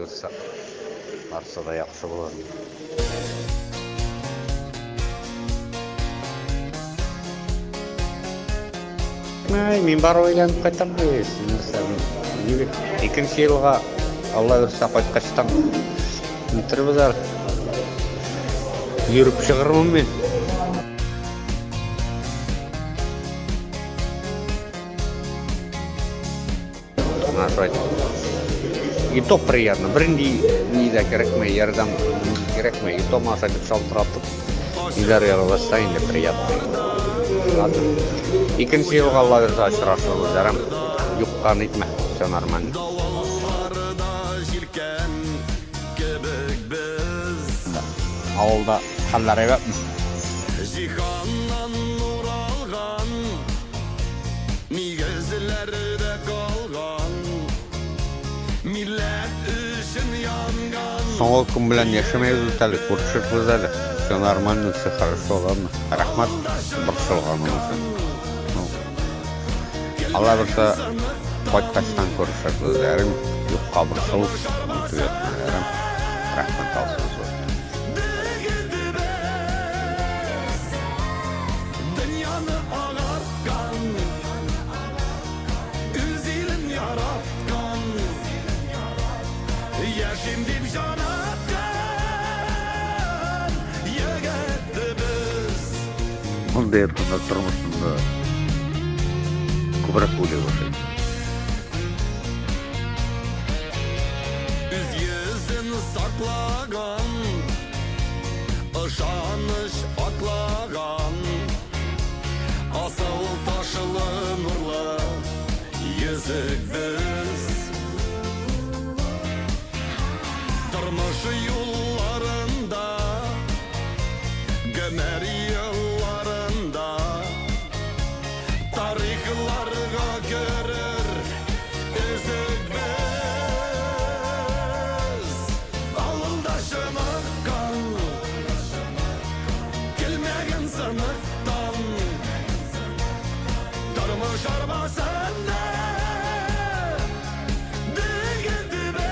Булса, барсы да яхшы булыр. Әй, мин барып әйләнеп кайтам бит. Нәрсә, нибек икенче елга Алла бирсә кайткачтан нитербез әле. Йөреп чыгармын мин. Менә шулай. И то приятно. Бернинди ни дә кирәкми, ярдәм кирәкми. И то менә шулай дип шалтыратып, ниләр яралашса инде приятно. Ладно. Икенче елга Алла бирсә очрашырбыз, ярам. Юкка нитмә, все нормально. Авылда хәлләр әйбәтме? Җиһаннан нур алган, нигезләрдә калган, милләт өчен янган. Соңгы көн белән яшәмәйбез бит әле, күрешербез әле. Все нормально, все хорошо, ладно. Рәхмәт борчылганың өчен. Ну, Алла бирсә, кайткачтан күрешербез, ярыймы? Юкка борчылып, нитеп ятма, ярыймы? Рәхмәт алсыз. Дөньяны агарткан, үз илен яраткан, яшим дип җан аткан егетебез. Мондый ятканда тормышымда күбрәк уйлый башлыйм. Үз йөзен саклаган, ышаныч атлаган, асыл ташлы нурлы йөзек без. Тормыш юлларында, гомер елларында тарихларга керер өзек без. Авылда чыныккан, килмәгән сыныктан, тормыш арбасында дегетебез.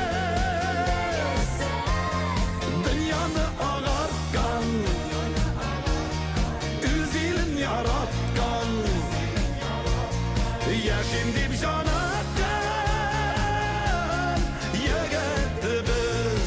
Дөньяны агарткан, үз илен яраткан, яшим дип җан аткан егетебез.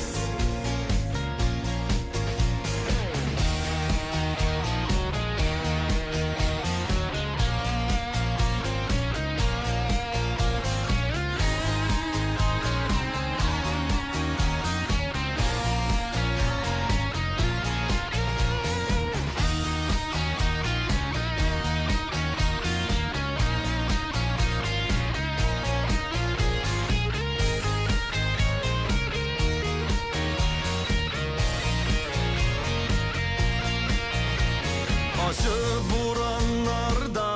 Ачы бураннарда,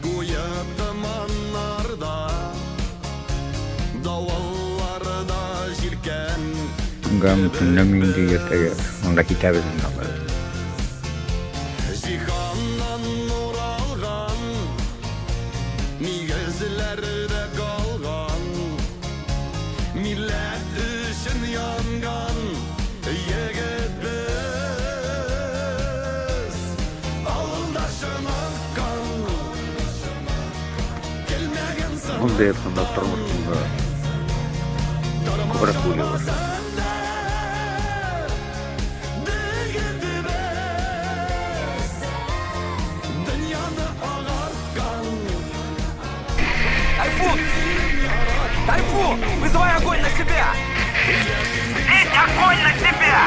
куе томаннарда, давылларда җилкән Төнгәме, төнләме инде иртәгә монда китәбез инде Алла бирсә. Җиһаннан нур алган, нигезләрдә калган, милләт өчен янган егет без. Авылда чыныккан, килмәгән Мондый ятканда тормышымда күбрәк уйлый башлыйм. Дөньяны агарткан. Тайфун! Тайфун! Вызывай огонь на себя! Весь огонь на себя!